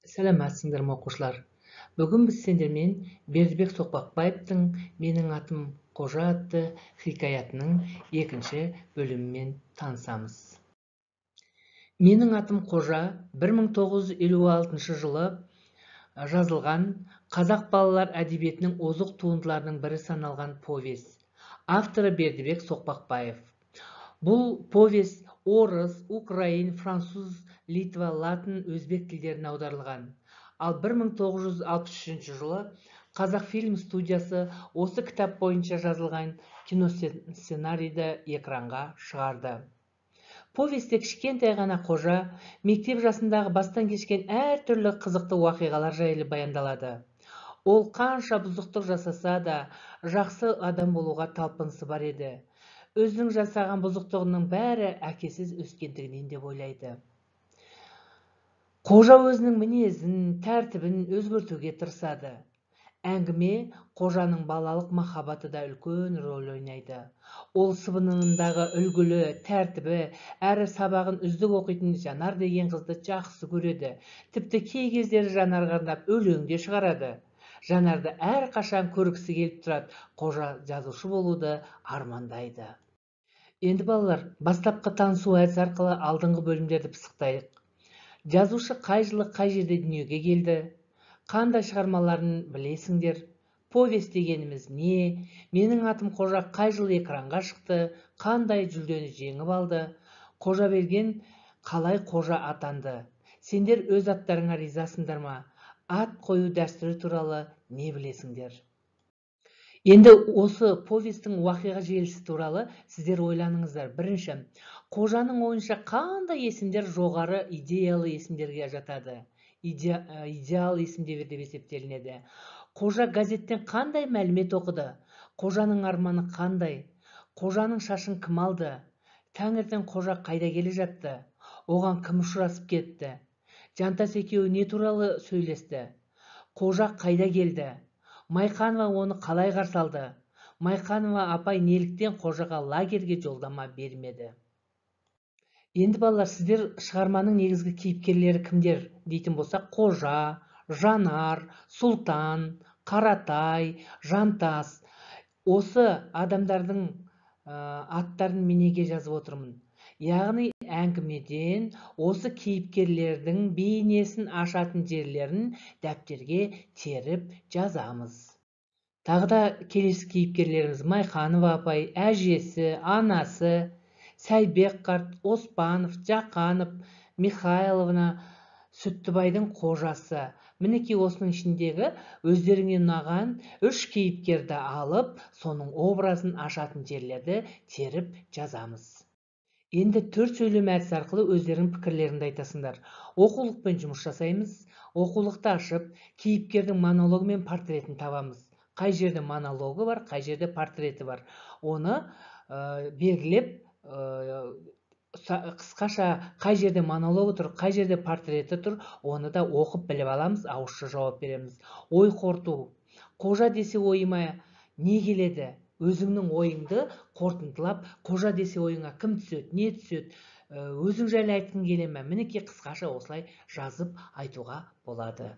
Сәлеметсіңдер ме, оқушылар! Бүгін біз сендермен Бердібек Соқпақбаевтың «Менің атым Қожа» атты хикаятының екінші бөлімімен танысамыз. «Менің атым Қожа» 1956 жылы жазылған, қазақ балалар әдебиетінің озық туындыларының бірі саналған повесть. Авторы Бердібек Соқпақбаев. Бұл повесть орыс, украин, француз, литва, латын, өзбек тілдеріне аударылған. Ал 1963 жылы Қазақфильм студиясы осы кітап бойынша жазылған киносценарийді экранға шығарды. Повесте кішкентай ғана Қожа мектеп жасындағы бастан кешкен әртүрлі қызықты уақиғалар жайлы баяндалады. Ол қанша бұзықтық жасаса да, жақсы адам болуға талпынысы бар еді. Өзінің жасаған бұзықтығының бәрі әкесіз өскендігінен деп ойлайды. Қожа өзінің мінезін, тәртібін өзгертуге тырысады. Әңгіме Қожаның балалық махаббаты да үлкен рөл ойнайды. Ол сыныбындағы үлгілі, тәртібі әрі сабағын үздік оқитын Жанар деген қызды жақсы көреді. Тіпті кей кездері Жанарға арнап өлең де шығарады. Жанарды әрқашан көргісі келіп тұрады. Қожа жазушы болуды армандайды. Енді, балалар, бастапқы танысу әдісі арқылы алдыңғы бөлімдерді пысықтайық. Жазушы қай жылы, қай жерде дүниеге келді? Қандай шығармаларын білесіңдер? Повесть дегеніміз не? «Менің атым Қожа» қай жылы экранға шықты? Қандай жүлдені жеңіп алды? Қожаберген қалай Қожа атанды? Сендер өз аттарыңа ризасыңдар ма? Ат қою дәстүрі туралы не білесіңдер? Енді осы повестің уақиға желісі туралы сіздер ойланыңыздар. Бірінші, Қожаның ойынша, қандай есімдер жоғары идеялы есімдерге жатады, идеал есімдер деп есептелінеді? Қожа газеттен қандай мәлімет оқыды? Қожаның арманы қандай? Қожаның шашын кім алды? Таңертең Қожа қайда келе жатты? Оған кім ұшырасып кетті? Жантас екеуі не туралы сөйлесті? Қожа қайда келді? Майқанова оны қалай қарсы алды? Майқанова апай неліктен Қожаға лагерьге жолдама бермеді? Енді, балалар, сіздер шығарманың негізгі кейіпкерлері кімдер дейтін болсақ, Қожа, Жанар, Сұлтан, Қаратай, Жантас. Осы адамдардың аттарын мен неге жазып отырмын? Яғни әңгімеден осы кейіпкерлердің бейнесін ашатын жерлерін дәптерге теріп жазамыз. Тағы да келесі кейіпкерлеріміз: Майқанова апай, әжесі, анасы, Сәйбек қарт, Оспанов, Жақанов, Михайловна, Сүттібайдың қожасы. Мінекей, осының ішіндегі өздеріңе ұнаған үш кейіпкерді алып, соның образын ашатын жерлерді теріп жазамыз. Енді төрт сөйлем әдісі арқылы өздеріңнің пікірлеріңді айтасыңдар. Оқулықпен жұмыс жасаймыз. Оқулықты ашып, кейіпкердің монологы мен портретін табамыз. Қай жерде монологы бар, қай жерде портреті бар, оны белгілеп, қысқаша қай жерде монологы тұр, қай жерде портреті тұр, оны да оқып біліп аламыз, ауызша жауап береміз. Ой қорыту. Қожа десе, ойыма не келеді? Өзіңнің ойыңды қорытындылап, Қожа десе, ойыңа кім түседі, не түседі, өзің жайлы айтқың келе ме? Мінекей, қысқаша осылай жазып айтуға болады.